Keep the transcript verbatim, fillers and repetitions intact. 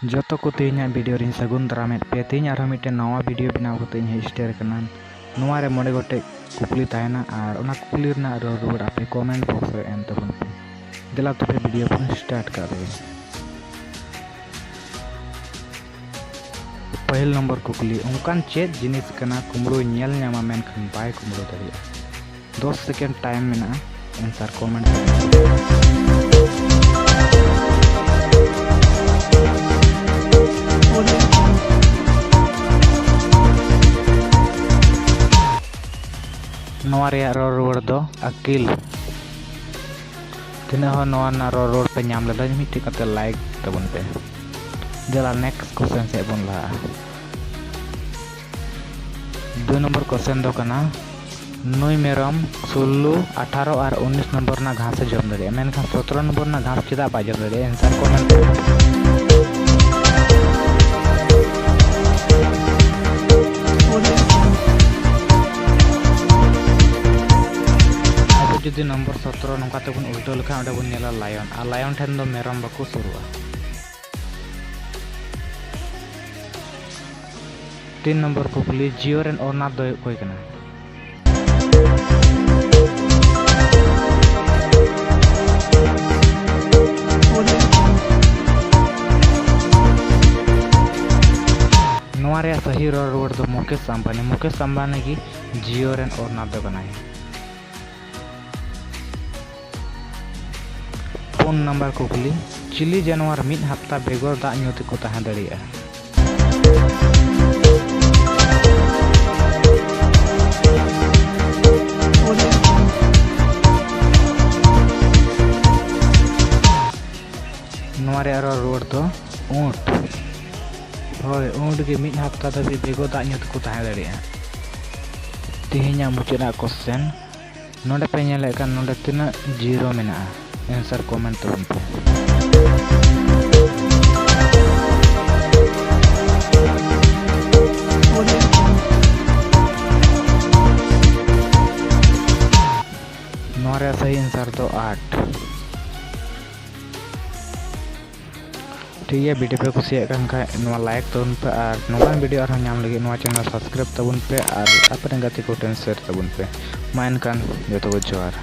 ᱡᱚᱛᱚ ᱠᱚ ᱛᱮᱦᱮᱧᱟᱜ video ᱨᱤᱧ ᱥᱟᱹᱜᱩᱱ ᱫᱟᱨᱟᱢᱮᱫ ᱯᱮ᱾ ᱛᱮᱦᱮᱧ ᱟᱨᱦᱚᱸ ᱢᱤᱫᱴᱮᱱ ᱱᱟᱣᱟ video ᱵᱮᱱᱟᱣ ᱠᱟᱛᱮ ᱤᱧ ᱦᱮᱡ ᱥᱮᱴᱮᱨ ᱟᱠᱟᱱᱟ᱾ ᱱᱚᱣᱟ ᱨᱮ ᱢᱚᱬᱮ ᱜᱚᱴᱮᱡ ᱠᱩᱠᱞᱤ ᱛᱟᱦᱮᱱᱟ ᱟᱨ ᱚᱱᱟ ᱠᱩᱠᱞᱤ ᱨᱮᱱᱟᱜ ᱨᱚᱲ ᱨᱩᱣᱟᱹᱲ ᱟᱯᱮ comment box ᱨᱮ ᱮᱢ ᱛᱟᱵᱚᱱ ᱯᱮ᱾ ᱫᱮᱞᱟ ᱛᱚᱵᱮ video ᱵᱚᱱ start ᱠᱟᱜ ᱞᱮᱜᱮ᱾ ᱯᱟᱹᱦᱤᱞ ᱱᱚᱢᱵᱚᱨ ᱠᱩᱠᱞᱤ, ᱚᱱᱠᱟᱱ ᱪᱮᱫ ᱡᱤᱱᱤᱥ ᱠᱟᱱᱟ ᱠᱩᱢᱵᱽᱲᱩᱭ ᱧᱮᱞ ᱧᱟᱢᱟ ᱢᱮᱱᱠᱷᱟᱱ ᱵᱟᱭ ᱠᱩᱢᱵᱽᱲᱩ ᱫᱟᱲᱮᱭᱟᱜᱼᱟ? ᱫᱚᱥ second time ᱢᱮᱱᱟᱜᱼᱟ answer comment ᱨᱮ᱾ ᱱᱚᱣᱟ ᱨᱮᱭᱟᱜ ᱨᱚᱲ ᱨᱩᱣᱟᱹᱲ ᱫᱚ ᱟᱹᱠᱤᱞ᱾ ᱛᱤᱱᱟᱹᱜ ᱦᱚᱲ ᱱᱚᱣᱟ ᱨᱮᱱᱟᱜ ᱨᱚᱲ ᱨᱩᱣᱟᱹᱲ ᱯᱮ ᱧᱟᱢ ᱞᱮᱫᱟ, ᱢᱤᱫᱴᱮᱡ ᱠᱟᱛᱮ like ᱛᱟᱵᱚᱱ ᱯᱮ᱾ ᱫᱮᱞᱟ next question ᱥᱮᱫ ᱵᱚᱱ ᱞᱟᱦᱟᱜᱼᱟ᱾ ᱫᱩᱭ ᱱᱚᱢᱵᱚᱨ question ᱫᱚ ᱠᱟᱱᱟ, ᱱᱩᱭ ᱢᱮᱨᱚᱢ ᱥᱳᱞᱞᱳ, ᱟᱴᱷᱟᱨᱚ ᱟᱨ ᱩᱱᱤᱥ ᱱᱚᱢᱵᱚᱨ ᱨᱮᱱᱟᱜ ᱜᱷᱟᱥ ᱮ ᱡᱚᱢ ᱫᱟᱲᱮᱭᱟᱜᱼᱟ, ᱢᱮᱱᱠᱷᱟᱱ ᱥᱚᱛᱨᱚ ᱱᱚᱢᱵᱚᱨ ᱨᱮᱱᱟᱜ ᱜᱷᱟᱥ ᱪᱮᱫᱟᱜ ᱵᱟᱭ ᱡᱚᱢ ᱫᱟᱲᱮᱭᱟᱜᱼᱟ? Answer comment ᱨᱮ᱾ ᱟᱵᱚ ᱡᱩᱫᱤ ᱱᱚᱢᱵᱚᱨ ᱥᱚᱛᱨᱚ ᱱᱚᱝᱠᱟ ᱛᱮᱵᱚᱱ ᱩᱞᱴᱟᱹᱣ ᱞᱮᱠᱷᱟᱱ, ᱚᱸᱰᱮ ᱵᱚᱱ ᱧᱮᱞᱟ lion, ᱟᱨ lion ᱴᱷᱮᱱ ᱫᱚ ᱢᱮᱨᱚᱢ ᱵᱟᱠᱚ ᱥᱩᱨᱩᱜᱼᱟ᱾ ᱛᱤᱱ ᱱᱚᱢᱵᱚᱨ ᱠᱩᱠᱞᱤ, ᱡᱤᱭᱳ ᱨᱮᱱ owner ᱫᱚᱭ ᱚᱠᱚᱭ ᱠᱟᱱᱟ? ᱱᱚᱣᱟ ᱨᱮᱭᱟᱜ ᱥᱟᱹᱦᱤ ᱨᱚᱲ ᱨᱩᱣᱟᱹᱲ ᱫᱚ ᱢᱩᱠᱮᱥ ᱟᱢᱵᱟᱱᱤ᱾ ᱢᱩᱠᱮᱥ ᱟᱢᱵᱟᱱᱤ ᱜᱮ ᱡᱤᱭᱳ ᱨᱮᱱ owner ᱫᱚ ᱠᱟᱱᱟᱭ᱾ ᱯᱩᱱ ᱱᱟᱢᱵᱟᱨ ᱠᱩᱠᱞᱤ, ᱪᱤᱞᱤ ᱡᱟᱱᱣᱟᱨ ᱢᱤᱫ ᱦᱟᱯᱛᱟ ᱵᱮᱜᱚᱨ ᱫᱟᱜ ᱧᱩ ᱛᱮᱠᱚ ᱛᱟᱦᱮᱸ ᱫᱟᱲᱮᱭᱟᱜᱼᱟ? ᱱᱚᱣᱟ ᱨᱮᱭᱟᱜ ᱨᱚᱲ ᱨᱩᱣᱟᱹᱲ ᱫᱚ ᱩᱸᱴ᱾ ᱦᱳᱭ, ᱩᱸᱴ ᱜᱮ ᱢᱤᱫ ᱦᱟᱯᱛᱟ ᱫᱷᱟᱹᱵᱤᱡ ᱵᱮᱜᱚᱨ ᱫᱟᱜ ᱧᱩ ᱛᱮᱠᱚ ᱛᱟᱦᱮᱸ ᱫᱟᱲᱮᱭᱟᱜᱼᱟ᱾ ᱛᱮᱦᱮᱧᱟᱜ ᱢᱩᱪᱟᱹᱫ ᱨᱮᱱᱟᱜ question, ᱱᱚᱰᱮ ᱯᱮ ᱧᱮᱞᱮᱫ ᱠᱟᱱ ᱱᱚᱰᱮ ᱛᱤᱱᱟᱹᱜ zero ᱢᱮᱱᱟᱜᱼᱟ? Answer comment ᱛᱟᱵᱚᱱ ᱯᱮ᱾ ᱱᱚᱣᱟ ᱨᱮᱭᱟᱜ ᱥᱟᱹᱦᱤ answer ᱫᱚ ᱟᱴ᱾ ᱴᱷᱤᱠ ᱜᱮᱭᱟ, video ᱯᱮ ᱠᱩᱥᱤᱭᱟᱜ ᱠᱟᱱ ᱠᱷᱟᱡ ᱱᱚᱣᱟ like ᱛᱟᱵᱚᱱ ᱯᱮ, ᱟᱨ ᱱᱚᱝᱠᱟᱱ video ᱟᱨᱦᱚᱸ ᱧᱟᱢ ᱞᱟᱹᱜᱤᱫ ᱱᱚᱣᱟ channel subscribe ᱛᱟᱵᱚᱱ ᱯᱮ, ᱟᱨ ᱟᱯᱮ ᱨᱮᱱ ᱜᱟᱛᱮ ᱠᱚ ᱴᱷᱮᱱ share ᱛᱟᱵᱚᱱ ᱯᱮ᱾ ᱢᱟ ᱮᱱᱠᱷᱟᱱ ᱡᱚᱛᱚ ᱠᱚ ᱡᱚᱦᱟᱨ᱾